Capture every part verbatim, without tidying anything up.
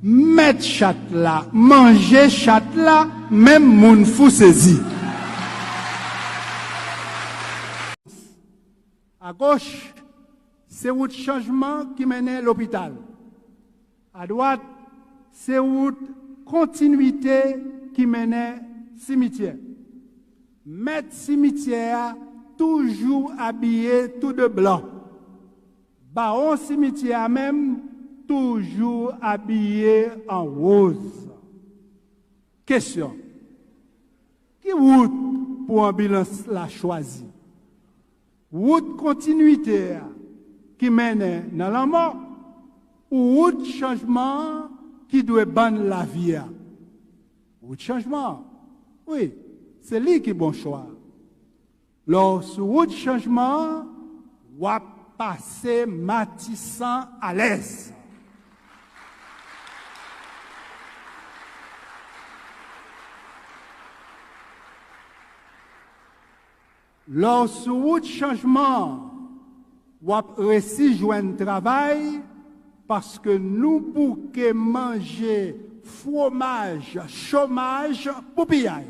Mèt chat la, manje chat la, menm moun fou sezi. Agoch, se wout chanjman ki mennen lopital. Adwat, se wout kontinwite ki mennen simityè. Mèt simityè a toujou abiye tou de blan. Bawon simityè a menm toujou abiye an woz. Kesyon: ki wout pou anbilans la chwazi? Wout kontinwite a ki mennen nan lanmò, ou wout chanjman an ki dwe ban n lavi a? Wout chanjman an. Wi, se li ki bon chwa. Lè w sou wout chanjman an, w ap pase Matisan alèz. Lè w sou wout chanjman an, w ap resi jwenn travay, paske nou bouke manje fwomaj chomaj pou piyay.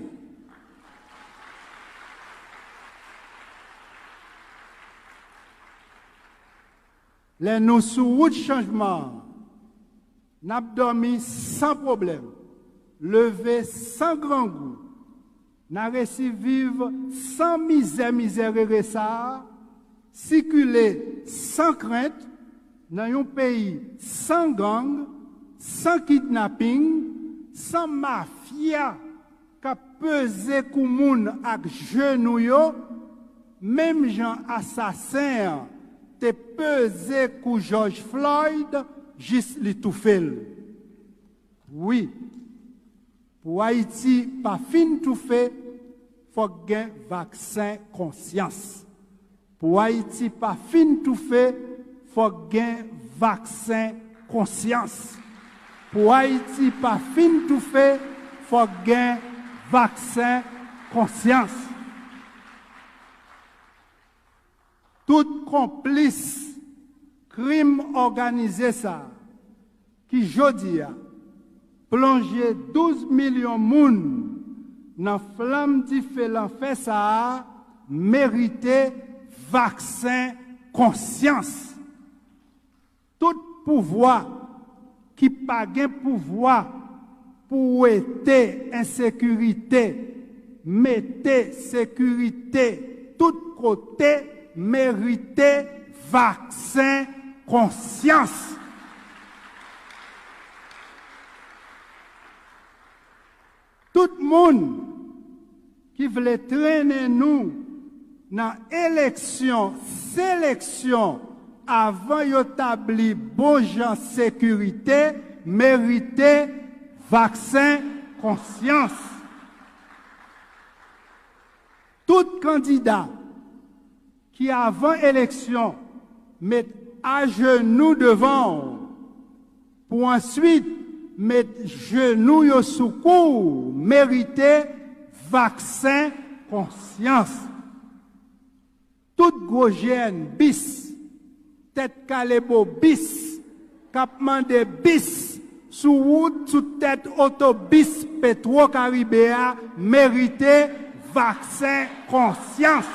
Lè nou sou wout chanjman an, n ap dòmi san pwoblèm, leve san grangou, n a resi viv san mizè mizèrere sa a, sikile san krent nan yon peyi san gang, san kidnaping, san mafya k ap peze kou moun ak jenou yo, menm jan asasen an te peze kou George Floyd jis li toufe l. Wi, pou Ayiti pa fin toufe, fòk gen vaksen konsyans. Pou Ayiti pa fin toufe, fòk gen vaksen konsyans. Pou Ayiti pa fin toufe, fòk gen vaksen konsyans. Tout konplis krim òganize sa a, ki jodi a plonje douz milyon moun nan flanm dife lanfè sa a, merite vaksen konsyans. Tout pouvwa ki pa gen pouvwa pou wete ensekirite, mete sekirite tout kote, merite vaksen konsyans. Tout moun ki vle trennen nou nan eleksyon, seleksyon, avan yo tabli bon jan sekirite, merite vaksen konsyans. Tout kandida ki avan eleksyon met ajenou devan w, pou answit met jenou yo sou kou w, merite vaksen konsyans. Tout gwo G N bis, tèt kale bobis, k ap mande bis sou wout, sou tèt otobis Petwo Karibe a, merite vaksen konsyans.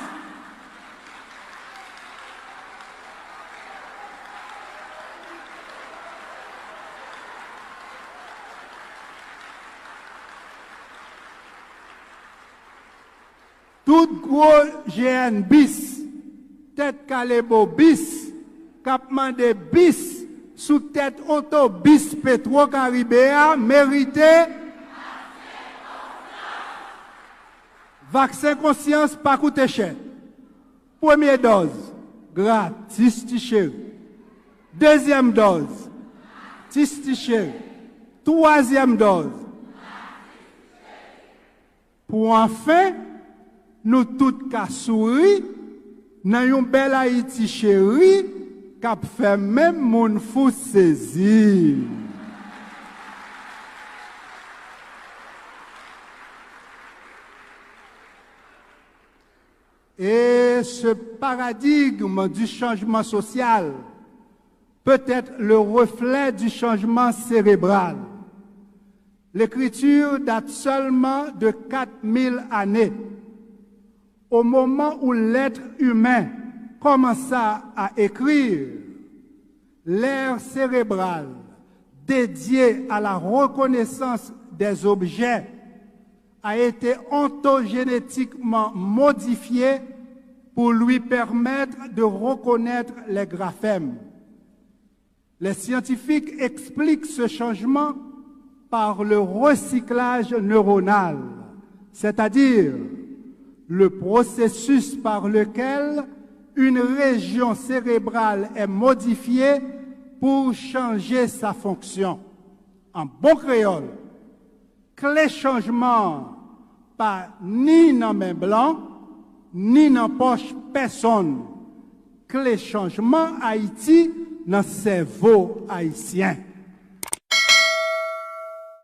Tout gwo G N bis, tèt kale bobis, k ap mande bis sou tèt otobis Petwo Karibe a, merite vaksen konsyans. Pa koute chè. Premye dòz, gratis, ti cheri. Dezyèm dòz, gratis, ti cheri. Twazyèm dòz. Pou anfen, nou tout ka souri nan yon bèl Ayiti cheri k ap fè menm moun fou sezi. Et ce paradigme du changement social peut être le reflet du changement cérébral. L'écriture date seulement de quatre mille années. Au moment où l'être humain commença à écrire, l'aire cérébrale dédiée à la reconnaissance des objets a été ontogénétiquement modifiée pour lui permettre de reconnaître les graphèmes. Les scientifiques expliquent ce changement par le recyclage neuronal, c'est-à-dire le processus par lequel une région cérébrale est modifiée pour changer sa fonction. En bon créole, kle chanjman an pa ni nan men blan, ni nan pòch pèsonn. Kle chanjman Ayiti nan sèvo ayisyen.